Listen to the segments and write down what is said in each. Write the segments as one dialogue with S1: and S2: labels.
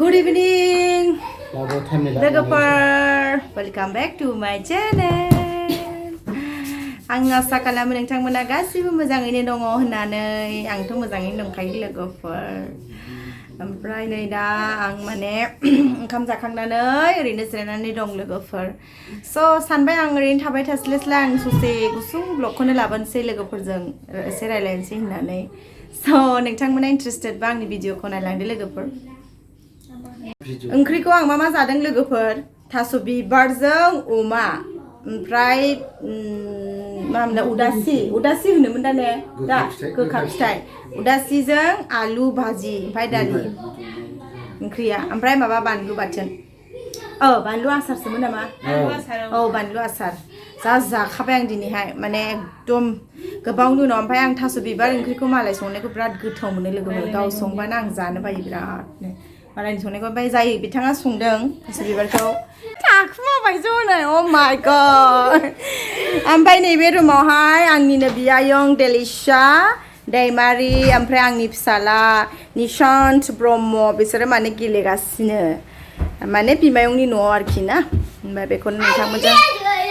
S1: Good evening. Logoper, welcome back to my channel. Ang asa खालामो नोंथांमोना गासिबो मोजाङैनो दङ होननानै आंथ' मोजाङैनो दंखायो लोगोफोर. ओमफ्राय नै दा आं माने ओंखाम जाखांनानै ओरैनो जिरायनानै दं लोगोफोर. So सानबाय आं ओरैनो थाबाय थास्लायस्लाय आं ससे गुसुं ब्लगखौनो लाबोनोसै लोगोफोरजों एसे रायलायनोसै होननानै. So नोंथांमोना इन्ट्रेस्टेड बा आंनि भिडिअखौ नायलांदो लोगोफोर. ओंख्रिखौ आं मा जादों लोगोफोर थास' बिबारजों अमा ओमफ्राय मा होनो उदासि होनोमोन दा ने दा गोखा फिथाइ उदासिजों आलु भाजि ओमफ्राय दालि ओंख्रिया ओमफ्राय माबा बानलु बाथोन बानलु आसारसोमोन नामा बानलु आसार जा जाखाबाय आं दिनैहाय माने एकदम गोबावनि उनाव ओमफ्राय आं थास' बिबार ओंख्रिखौ मालाय संनायखौ बिराद गोथाव मोनो लोगोफोर गाव संबानो आं जानो बायो बिरादनो मालायनि संनायखौ ओमफ्राय जाय बिथाङा संदों थास' बिबारखौ थाखुमाबाय ज'नाय अ माय गड ओमफ्राय नैबे रुमावहाय आंनिनो बियायं देलिशा दैमारि ओमफ्राय आंनि फिसाला निशान्त ब्रह्म बिसोरो माने गेलेगासिनो माने बिमायंनि न'आव आरोखि ना ओमफ्राय बेखौनो नोंथांमोनजों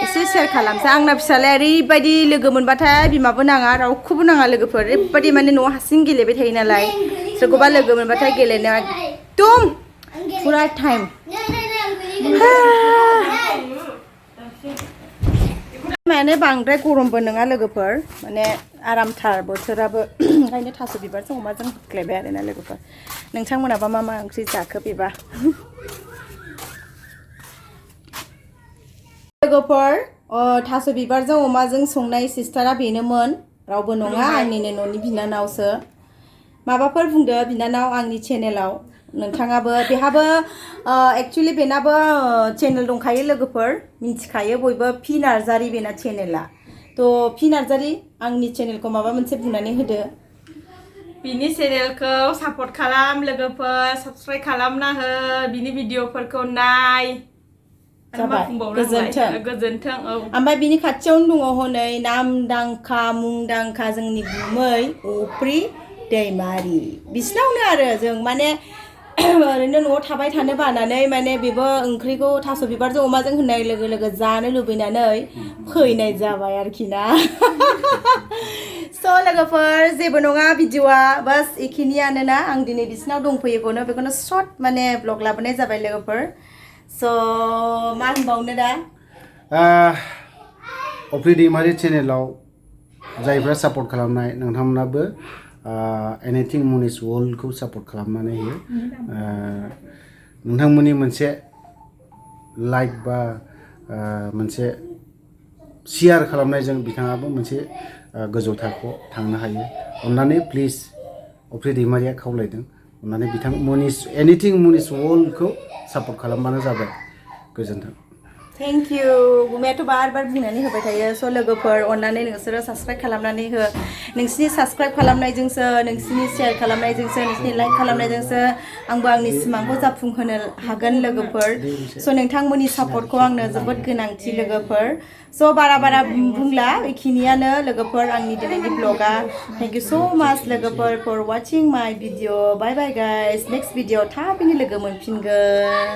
S1: एसे शेयार खालामसै आंना फिसालाया ओरैबायदि लोगो मोनबाथाय बिमाबो नाङा रावखौबो नाङा लोगोफोर ओरैबायदि माने न'आव हारसिं गेलेबाय थायो नालाय सोरखौबा लोगो मोनबाथाय गेलेनायाव एकदम फुरा टाइम माने बांद्राय गरमबो नङा लोगोफोर माने आरामथार बोथोराबो ओंखायनो थास' बिबारजों अमाजों होख्लायबाय आरोना लोगोफोर नोंथांमोनाबा मा ओंख्रि जाखो बेबा लोगोफोर थास' बिबारजों अमाजों संनाय सिस्टारा बेनोमोन रावबो नङा आंनिनो न'नि बिनानावसो माबाफोर बुंदो बिनानाव आंनि चेनेलाव नोंथाङाबो बेहाबो एक्चुअली बेनाबो चेनेल दंखायो लोगोफोर मिन्थिखायो बयबो पि नार्जारि बेना चेनेला थ' पि नार्जारि आंनि चेनेलखौ माबा मोनसे बुंनानै होदो बिनि चेनेलखौ सापर्ट खालाम लोगोफोर साबस्क्राइब खालामना हो बिनि भिडिअफोरखौ नाय जाबाय गोजोन्थों ओमफ्राय बिनि खाथियावनो दङ हनै नामदांखा मुंदांखा जोंनि गुमै अफ्रि दैमारि बिसिनावनो आरो जों माने ओरैनो न'आव थाबाय थानो बानानै माने बेबो ओंख्रिखौ थास' बिबारजों अमाजों होननाय लोगो लोगो जानो लुबैनानै फैनाय जाबाय आरोखि ना स' लोगोफोर जेबो नङा भिडिअआ बास एखिनियानो ना आं दिनै बिसिनाव दंफैयोखौनो बेखौनो सर्ट माने ब्लग लाबोनाय जाबाय लोगोफोर स' मा होनबावनो दा
S2: अफ्रि दैमारि चेनेलाव जायफ्रा सापर्ट खालामनाय नोंथांमोनाबो एनिथिं मुनिस वर्ल्डखौ सापर्ट खालामनानै होयो नोंथांमोननि मोनसे लाइक बा मोनसे शेयार खालामनायजों बिथाङाबो मोनसे गोजौ थाखोआव थांनो हायो अन्नानै प्लिज अफ्रि दैमारिया खावलायदों अन्नानै बिथां एनिथिं मुनिस वर्ल्डखौ सापर्ट खालामबानो जाबाय गोजोन्थों
S1: थेंक इउ गुमायाथ' बार बुंनानै होबाय थायो स' लोगोफोर अन्नानै नोंसोरो साबस्क्राइब खालामनानै हो नोंसिनि साबस्क्राइब खालामनायजोंसो नोंसिनि शेयार खालामनायजोंसो नोंसिनि लाइक खालामनायजोंसो आंबो आंनि सिमांखौ जाफुंहोनो हागोन लोगोफोर स' नोंथांमोननि सापर्टखौ आंनो जोबोद गोनांथि लोगोफोर स' बारा बुंला बेखिनियानो लोगोफोर आंनि दिनैनि ब्लगा थेंक इउ स' माच लोगोफोर फर वाचिं माय भिडिअ बाय बाय गाइस नेक्स्ट भिडिअ थाबैनो लोगो मोनफिनगोन